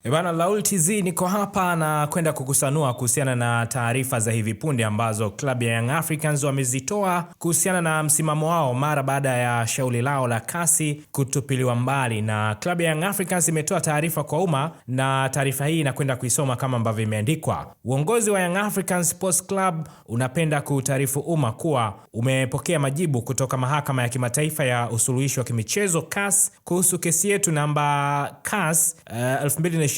Bana Raul TZ, niko hapa na kwenda kukusanua kuhusiana na taarifa za hivi punde ambazo klabu ya Young Africans wamezitoa kuhusiana na msimamo wao mara baada ya shauri lao la kasi kutupiliwa mbali. Na klabu ya Young Africans imetoa taarifa kwa umma, na taarifa hii inakwenda kuisoma kama ambavyo imeandikwa. Uongozi wa Young Africans Sports Club unapenda kuutaarifu umma kuwa umepokea majibu kutoka Mahakama ya Kimataifa ya Usuluhishi wa Kimichezo CAS kuhusu kesi yetu namba CAS 2025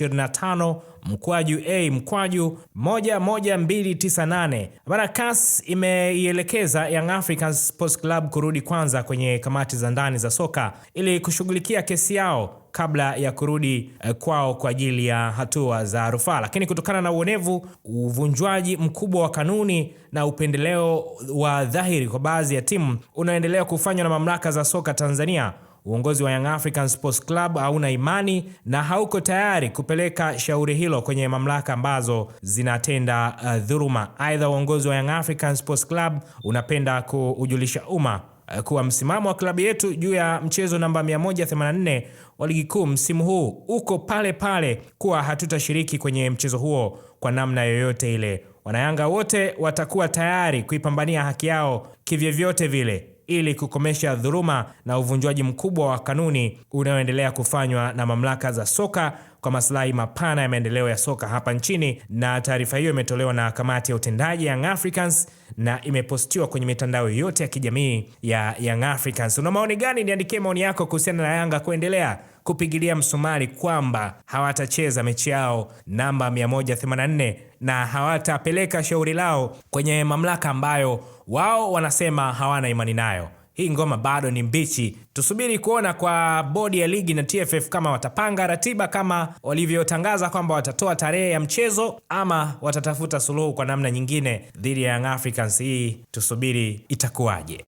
mkwaju A mkwaju 11298. Bana, CAS imeielekeza Young Africans Sports Club kurudi kwanza kwenye kamati za ndani za soka ili kushughulikia kesi yao kabla ya kurudi kwao kwa ajili ya hatua za rufaa. Lakini kutokana na uonevu, uvunjwaji mkubwa wa kanuni na upendeleo wa dhahiri kwa baadhi ya timu unaoendelea kufanywa na mamlaka za soka Tanzania, uongozi wa Young African Sports Club hauna imani na hauko tayari kupeleka shauri hilo kwenye mamlaka ambazo zinatenda dhuluma. Aidha, uongozi wa Young African Sports Club unapenda kuujulisha umma kuwa msimamo wa klabu yetu juu ya mchezo namba 184 wa ligi kuu msimu huu uko pale pale, kuwa hatutashiriki kwenye mchezo huo kwa namna yoyote ile. Wanayanga wote watakuwa tayari kuipambania haki yao kivyovyote vile ili kukomesha dhuluma na uvunjwaji mkubwa wa kanuni unaoendelea kufanywa na mamlaka za soka kwa maslahi mapana ya maendeleo ya soka hapa nchini. Na taarifa hiyo imetolewa na kamati ya utendaji Young Africans na imepostiwa kwenye mitandao yote ya kijamii ya Young Africans. Una maoni gani? Niandikie maoni yako kuhusiana na Yanga kuendelea kupigilia msumari kwamba hawatacheza mechi yao namba 184 na hawatapeleka shauri lao kwenye mamlaka ambayo wao wanasema hawana imani nayo. Hii ngoma bado ni mbichi, tusubiri kuona kwa bodi ya ligi na TFF kama watapanga ratiba kama walivyotangaza kwamba watatoa tarehe ya mchezo ama watatafuta suluhu kwa namna nyingine dhidi ya Young Africans. Hii tusubiri itakuwaje.